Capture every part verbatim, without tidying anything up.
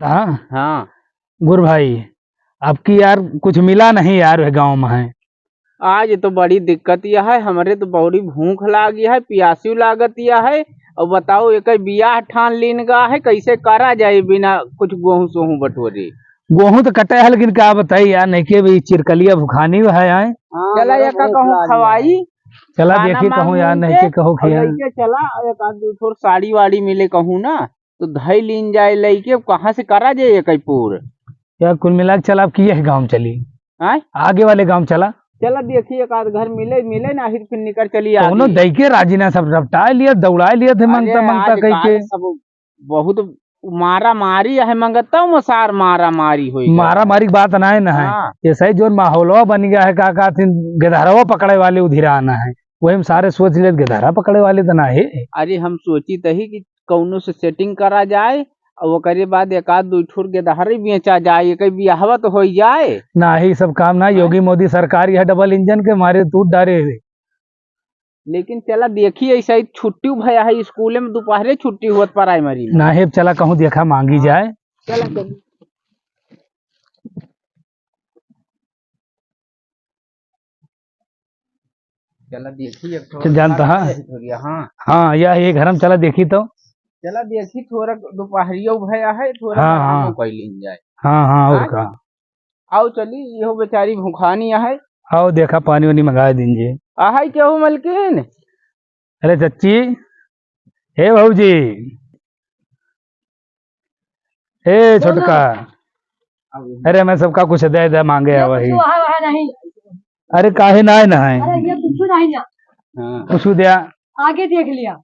हाँ। हाँ। गुरु भाई, अबकी यार कुछ मिला नहीं यार, वह गाँव में है। आज तो बड़ी दिक्कत यह है, हमरे तो बड़ी भूख लागी है, पियासियो लागत यह है। और बताओ, एक बियाह ठान लीन गा है, कैसे करा जाए बिना कुछ गोहूँ सोहूँ बटोरे? गोहूँ तो कटे है, लेकिन का बताई यार, नहीं के भी चिरकलिया भुखानी है आए। हाँ, चला, हमरे एका बहुत कहूँ लागी है। खवाई, चला खाना देखी कहूँ मांग यार, लीन नहीं के के कहूँ और खिया। लइके चला, एक आध दो ठोर साड़ी वाड़ी मिले कहूँ ना, तो धई लीन जाए लइके। कहाँ से करा जाए एक पूर? यार, कुल मिला के चला, अब किए गाँव चली? आय? आगे वाले गाँव चला। चला देखी, एक आध घर मिले, मिले ना, फिर, फिर निकल चली कौनो आगे। दई के राजी ना, सब रपटाए लिया, दौड़ाए लिया थे, अरे, मंगता, मंगता आज कह काल के। सब बहुत मारा मारी है, मंगता में सार मारा मारी होई गया। मारा मारी की बात ना है, ना है। हाँ। ऐसा ही जोन माहौलवा बन गया है, का, का थिन, गेदहरवा पकड़े वाले उधिरा आना है, वही में सारे सोच ले, गेदहरा पकड़े वाले तो ना है। अरे, हम सोची तही कि कौनो से setting करा जाए, और ओकरे बाद एक आध दो ठुर गेदहरी बेचा जाए, एक बियाहवा तो हो जाए। नाही, सब काम ना, हाँ? योगी मोदी सरकार यह double engine के मारे टूट डारे हुए। लेकिन चला देखी, ऐसा ही छुट्टी भया है स्कूल में, दोपहरे छुट्टी हुआ primary में। नाही, अब चला कहूँ देखा मांगी हाँ। जाए। चला, चला। चला देखी, एक ठो तो जानता खाना है? चाहिए थोड़ी, हाँ। हाँ, यह एक घर में चला देखी तो। चला देखी, थोड़ा दोपहरियो भया है, थोड़ा हाँ, आराम हाँ। कर लीन जाए। हाँ, हाँ, और हाँ? का? आओ चली, इहो बेचारी भुखानी आहे। आओ देखा, पानी वानी मंगा दीन जी। आहे केहू मलकिन? अरे चच्ची, हे भौजी, ए, छोटका, अरे, मैं सबका कुछ दे दे, मांगे ये आवा कुछ ही। वहा, वहा नहीं। अरे, काहे ना है, ना है? अरे, ये कुछ नहीं ना। हाँ। कुछ दिया। आगे देख लिया।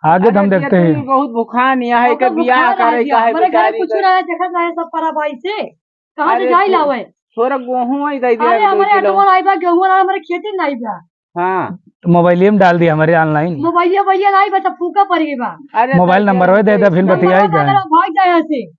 आगे तो हम अरे, देखते हैं। बहुत भुखान यहाँ है, बहुत के बियाह भुखान करे है का है हमारे घरे बेचारी कुछ के। ना है, देखा जाए सब परा भाई से। कहाँ से अरे, जाई थो-, लावे? थोड़ा गेहूं ही दे दिया, अरे, एक दो हमारे किलो। अटवा लाई बा, गेहूं वाला हमारे खेते नहीं बा। हाँ। तो मोबाइलिया में डाल दिया हमारे online। मोबाइलिया, मोबाइलिया नहीं बा, सब फूका पड़ गई बा। अरे, मोबाइल दे नंबर दिया, वही दे दे, फिर दे बतियाई दिया। जाए। भाग जाए यहाँ से।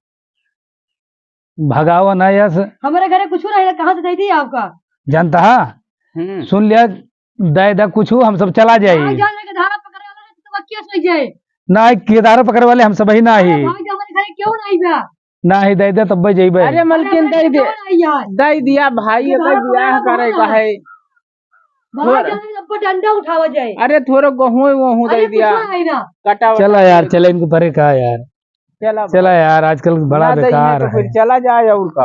भगाओ ना यहाँ से। हमारे घरे कुछ नहीं है, कहाँ से दे दी आपका? जानता है? हम्म। सुन लिया, दे दे कुछ, हम सब चला जाए। भाग जाए, लेके धारा पकड़े वाला है, तो क्या सोई जाए? ना, केदारा पकड़े वाले हम सब ही ना अरे, ही। भाग जाए, हमारे घरे क्यों नहीं बा? नाही, दे दे, तब्बे जइबे। अरे मलकिन, अरे, दे दे। कौन आई यार? दे दिया भाई, ये एकर बारह बियाह पकड़ा करे हुआ का ना। है। बाहर थोड़ा जाने में सबको डंडा उठावा जाए। अरे, थोड़ा गहूं वहूं अरे, दे दिया। कुछ नहीं ना। कटा चला यार, चले इनको परे का यार। चला चला भाई। यार, आजकल बड़ा ना दे बेकार तो फिर है। चला जाए और का।